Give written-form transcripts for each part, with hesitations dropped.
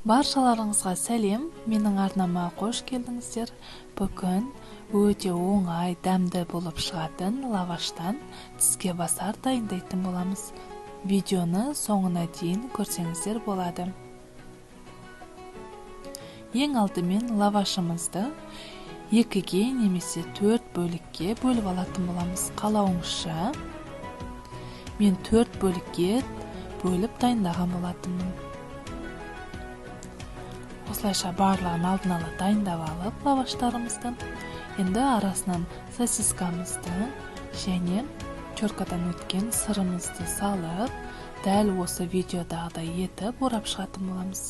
Баршаларыңызға сәлем, менің арнама қош келдіңіздер. Бүгін өте оңай, дәмді болып шығатын лаваштан тіске басар дайындайтын боламыз. Видеоны соңына дейін көрсеңіздер болады. Ең алдымен лавашымызды 2-ге немесе 4 бөлікке бөліп алатын боламыз. Қалауыңызша мен 4 бөлікке бөліп дайындаған болатынмын. Осылайша барлығын алдын ала дайындап алып лаваштарымызды, енді арасынан сосискамызды және теркадан өткен сырымызды салып, дәл осы видеодағыдай етіп орап шығатын боламыз.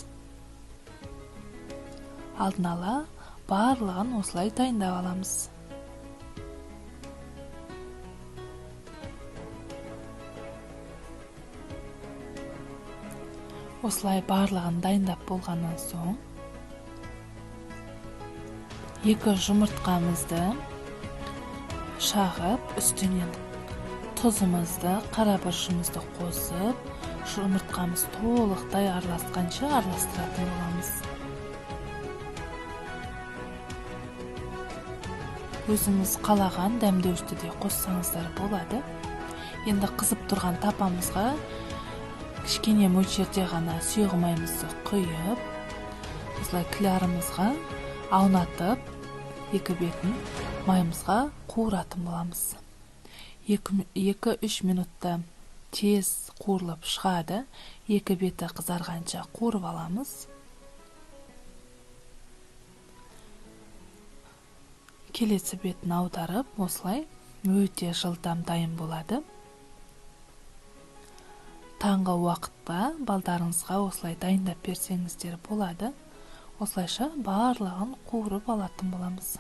Алдын ала барлығын осылай дайындап аламыз. Осылай барлығын дайындап болғаннан соң 2 жұмыртқамызды шағып, үстінен тұзымызды, қара бұрышымызды қосып, жұмыртқамыз толықтай араласқанша араластыратын боламыз. Өзіңіз қалаған дәмдеуішті де қоссаңыздар болады. Енді қызып тұрған тапамызға кішкене мөлшерде ғана сұйық майымызды құйып, осылай клярымызға аунатып, екі бетін майымызға қуыратын боламыз. 2-3 минутта тез қуырылып шығады. Екі беті қызарғанша қуырып аламыз. Келесі бетін аударып, осылай өте жылдам дайын болады. Таңғы уақытта балдарыңызға осылай дайындап берсеңіздер болады. Осылайша барлығын қуырып алатын боламыз.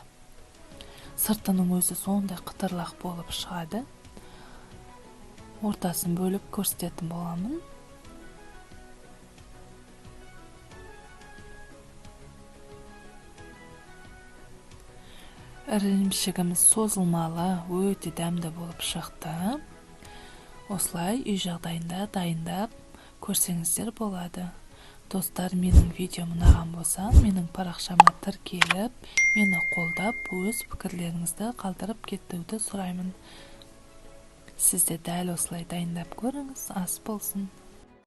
Сыртының өзі сондай қытырлақ болып шығады. Ортасын бөліп көрсететін боламын. Ірімшігіміз созылмалы, өте дәмді болып шықты. Осылай үй жағдайында дайындап көрсеңіздер болады. Достар, менің видеом ұнаған болса, менің парақшама тіркеліп, мені қолдап, өз пікірлеріңізді қалдырып кетуді сұраймын. Сіз де дәл осылай дайындап көріңіз, ас болсын.